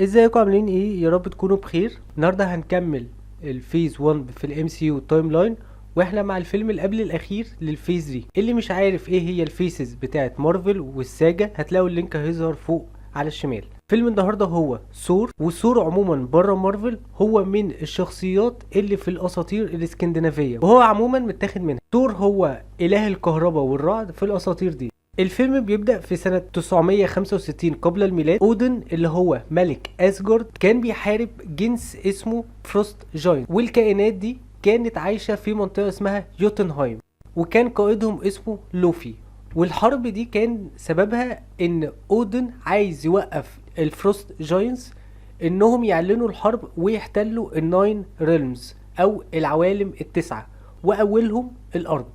ازيكم عاملين ايه؟ يا رب تكونوا بخير. النهارده هنكمل ال phase 1 في ال MCU timeline، واحنا مع الفيلم اللي قبل الاخير لل phase دي. اللي مش عارف ايه هي ال phases بتاعه مارفل وال saga هتلاقوا ال link هيظهر فوق على الشمال. فيلم النهارده هو ثور، وثور عموما بره مارفل هو من الشخصيات اللي في الاساطير الاسكندنافية، وهو عموما متاخد منها. ثور هو اله الكهرباء والرعد في الاساطير دي. الفيلم بيبدأ في سنة 965 قبل الميلاد. أودن اللي هو ملك أسجارد كان بيحارب جنس اسمه frost giant، والكائنات دي كانت عايشة في منطقة اسمها يوتنهايم، وكان قائدهم اسمه لوفي. والحرب دي كان سببها ان أودن عايز يوقف ال frost giants انهم يعلنوا الحرب ويحتلوا ال nine realms او العوالم التسعة، واولهم الارض.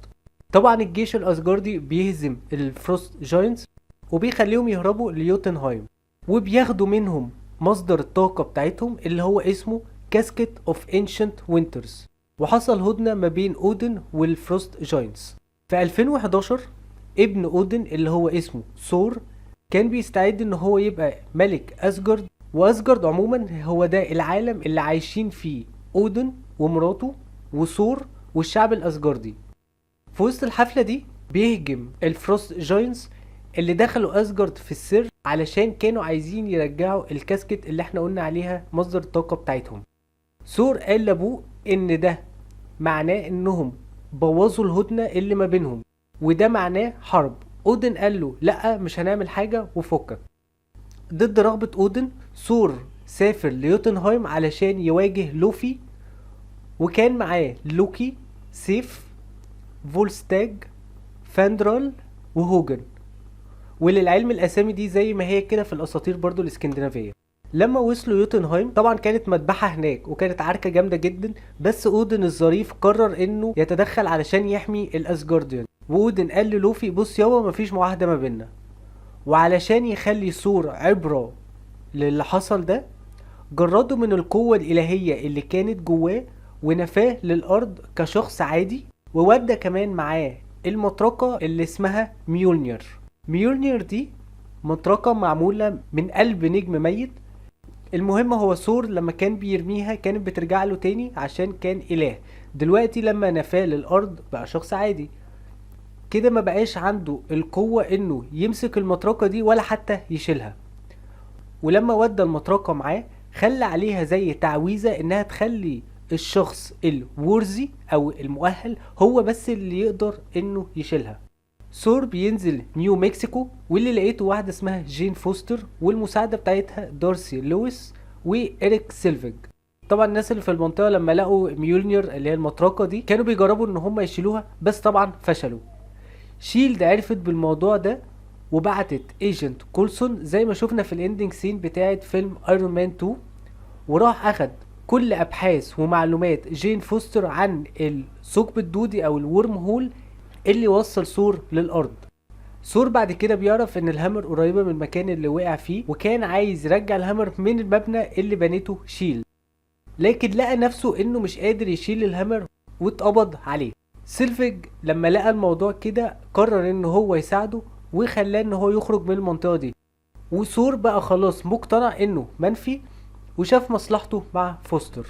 طبعا الجيش الاسجاردي بيهزم ال frost giants وبيخليهم يهربوا ليوتنهايم، وبياخدوا منهم مصدر الطاقة بتاعتهم اللي هو اسمه casket of ancient winters. وحصل هدنة ما بين اودن وال frost giants. في 2011 ابن اودن اللي هو اسمه ثور كان بيستعد ان هو يبقى ملك اسجارد. واسجارد عموما هو ده العالم اللي عايشين فيه اودن ومراته وثور والشعب الاسجاردي. في وسط الحفلة دي بيهجم ال frost giants اللي دخلوا اسجارد في السر علشان كانوا عايزين يرجعوا ال casket اللي احنا قلنا عليها مصدر الطاقة بتاعتهم. ثور قال لابوه ان ده معناه انهم بوظوا الهدنة اللي ما بينهم، وده معناه حرب. اودن قال له لا، مش هنعمل حاجة وفكك. ضد رغبة اودن، ثور سافر ليوتنهايم علشان يواجه لوفي، وكان معاه لوكي، سيف، فولستاج، فاندرال وهوجن. وللعلم الاسامي دي زي ما هي كده في الاساطير برضو الاسكندنافية. لما وصلوا يوتنهايم طبعا كانت مذبحه هناك وكانت عركة جامدة جدا، بس اودن الظريف قرر انه يتدخل علشان يحمي ال Asgardian. واودن قال للوفي بص يابا مفيش معاهدة ما بيننا، وعلشان يخلي ثور عبره للي حصل ده جرده من القوة الالهية اللي كانت جواه ونفاه للارض كشخص عادي، وودى كمان معاه المطرقة اللي اسمها ميولنير. ميولنير دي مطرقة معمولة من قلب نجم ميت. المهم هو ثور لما كان بيرميها كانت بترجع له تاني عشان كان إله. دلوقتي لما نفاه للأرض بقى شخص عادي كده، ما بقاش عنده القوة انه يمسك المطرقة دي ولا حتى يشيلها. ولما ودى المطرقة معاه خلى عليها زي تعويذة انها تخلي الشخص ال worthy او المؤهل هو بس اللي يقدر انه يشيلها. ثور بينزل نيو مكسيكو، واللي لقيته واحدة اسمها جين فوستر والمساعدة بتاعتها دارسي لويس وإريك سيلفيج. طبعا الناس اللي في المنطقة لما لقوا ميولنير اللي هي المطرقة دي كانوا بيجربوا ان هم يشيلوها، بس طبعا فشلوا. شيلد عرفت بالموضوع ده وبعتت agent كولسون زي ما شفنا في ال ending scene بتاعت فيلم ايرون مان 2، وراح اخد كل ابحاث ومعلومات جين فوستر عن الثقب الدودي او ال wormhole اللي وصل ثور للارض. ثور بعد كده بيعرف ان ال hammer قريبه من المكان اللي وقع فيه، وكان عايز يرجع ال hammer من المبنى اللي بنته شيلد، لكن لقى نفسه انه مش قادر يشيل ال hammer واتقبض عليه. سيلفيج لما لقى الموضوع كده قرر ان هو يساعده وخلاه ان هو يخرج من المنطقة دي. وثور بقى خلاص مقتنع انه منفي وشاف مصلحته مع فوستر.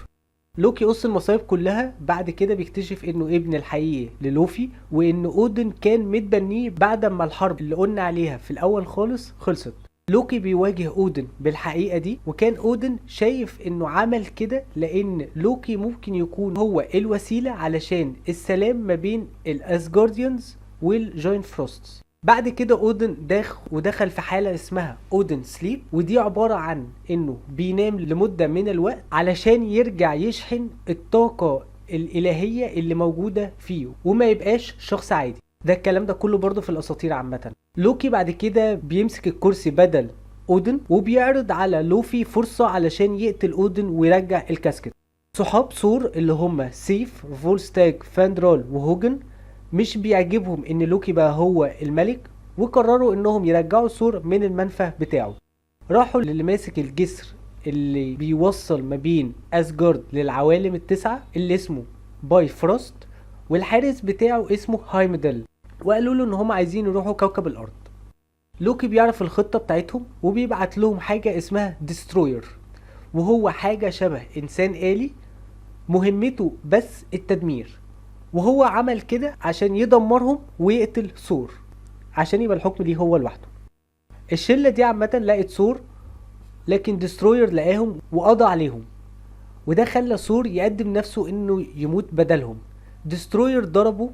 لوكي قص المصايب كلها بعد كده بيكتشف انه ابن الحقيقي للوفي، وان اودن كان متبنيه بعد ما الحرب اللي قلنا عليها في الاول خالص خلصت. لوكي بيواجه اودن بالحقيقة دي، وكان اودن شايف انه عمل كده لان لوكي ممكن يكون هو الوسيلة علشان السلام ما بين ال Asgardians وال giant frosts. بعد كده اودن داخ ودخل في حالة اسمها Odin sleep، ودي عبارة عن انه بينام لمدة من الوقت علشان يرجع يشحن الطاقة الالهية اللي موجودة فيه وما يبقاش شخص عادي. ده الكلام ده كله برضه في الاساطير عامة. لوكي بعد كده بيمسك الكرسي بدل اودن وبيعرض على لوفي فرصة علشان يقتل اودن ويرجع ال casket. صحاب ثور اللي هم سيف، فولستاج، فاندرال وهوجن مش بيعجبهم ان لوكي بقى هو الملك، وقرروا انهم يرجعوا ثور من المنفى بتاعه. راحوا للي ماسك الجسر اللي بيوصل ما بين اسجارد للعوالم التسعة اللي اسمه بايفروست، والحارس بتاعه اسمه هايمدل، وقالوا له ان هم عايزين يروحوا كوكب الارض. لوكي بيعرف الخطة بتاعتهم وبيبعت لهم حاجة اسمها Destroyer، وهو حاجة شبه انسان آلي مهمته بس التدمير، وهو عمل كده عشان يدمرهم ويقتل ثور عشان يبقى الحكم ليه هو لوحده. الشلة دي عامة لقت ثور، لكن Destroyer لقاهم وقضى عليهم، وده خلى ثور يقدم نفسه انه يموت بدلهم. Destroyer ضربه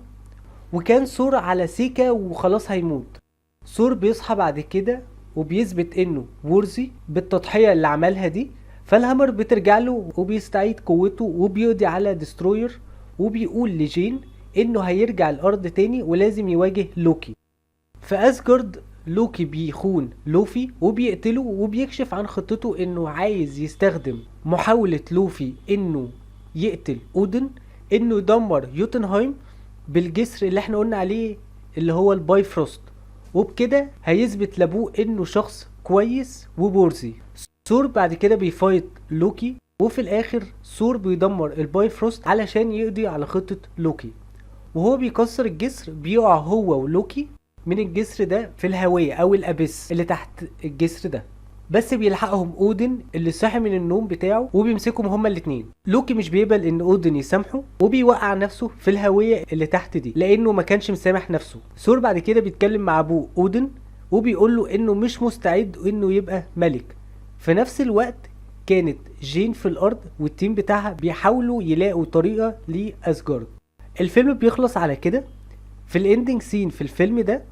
وكان ثور على سيكا وخلاص هيموت. ثور بيصحى بعد كده وبيثبت انه worthy بالتضحية اللي عملها دي، فال hammer بترجع له وبيستعيد قوته وبيقضي على Destroyer، وبيقول لجين انه هيرجع الارض تاني ولازم يواجه لوكي. في اسجارد لوكي بيخون لوفي وبيقتله، وبيكشف عن خطته انه عايز يستخدم محاولة لوفي انه يقتل اودن انه يدمر يوتنهايم بالجسر اللي احنا قلنا عليه اللي هو البايفروست، وبكده هيثبت لابوه انه شخص كويس و worthy. ثور بعد كده بي fight لوكي، وفي الاخر ثور بيدمر البايفروست علشان يقضي على خطة لوكي. وهو بيكسر الجسر بيقع هو ولوكي من الجسر ده في الهاوية او ال abyss اللي تحت الجسر ده، بس بيلحقهم اودن اللي صحي من النوم بتاعه وبيمسكهم هما الاتنين. لوكي مش بيقبل ان اودن يسامحه وبيوقع نفسه في الهاوية اللي تحت دي لانه ما كانش مسامح نفسه. ثور بعد كده بيتكلم مع ابوه اودن وبيقول له انه مش مستعد انه يبقى ملك. في نفس الوقت كانت جين في الارض وال team بتاعها بيحاولوا يلاقوا طريقة لاسجارد. الفيلم بيخلص على كده. في ال ending scene في الفيلم ده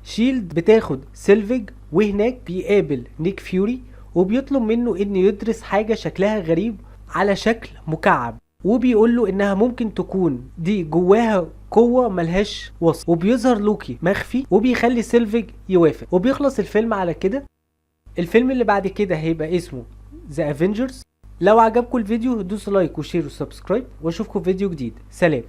شيلد بتاخد سيلفيج، وهناك بيقابل نيك فيوري وبيطلب منه انه يدرس حاجة شكلها غريب على شكل مكعب، وبيقول له انها ممكن تكون دي جواها قوة ملهاش وصف. وبيظهر لوكي مخفي وبيخلي سيلفيج يوافق، وبيخلص الفيلم على كده. الفيلم اللي بعد كده هيبقى اسمه The Avengers. لو عجبكم الفيديو دوسوا like و share و subscribe، واشوفكم في فيديو جديد. سلام.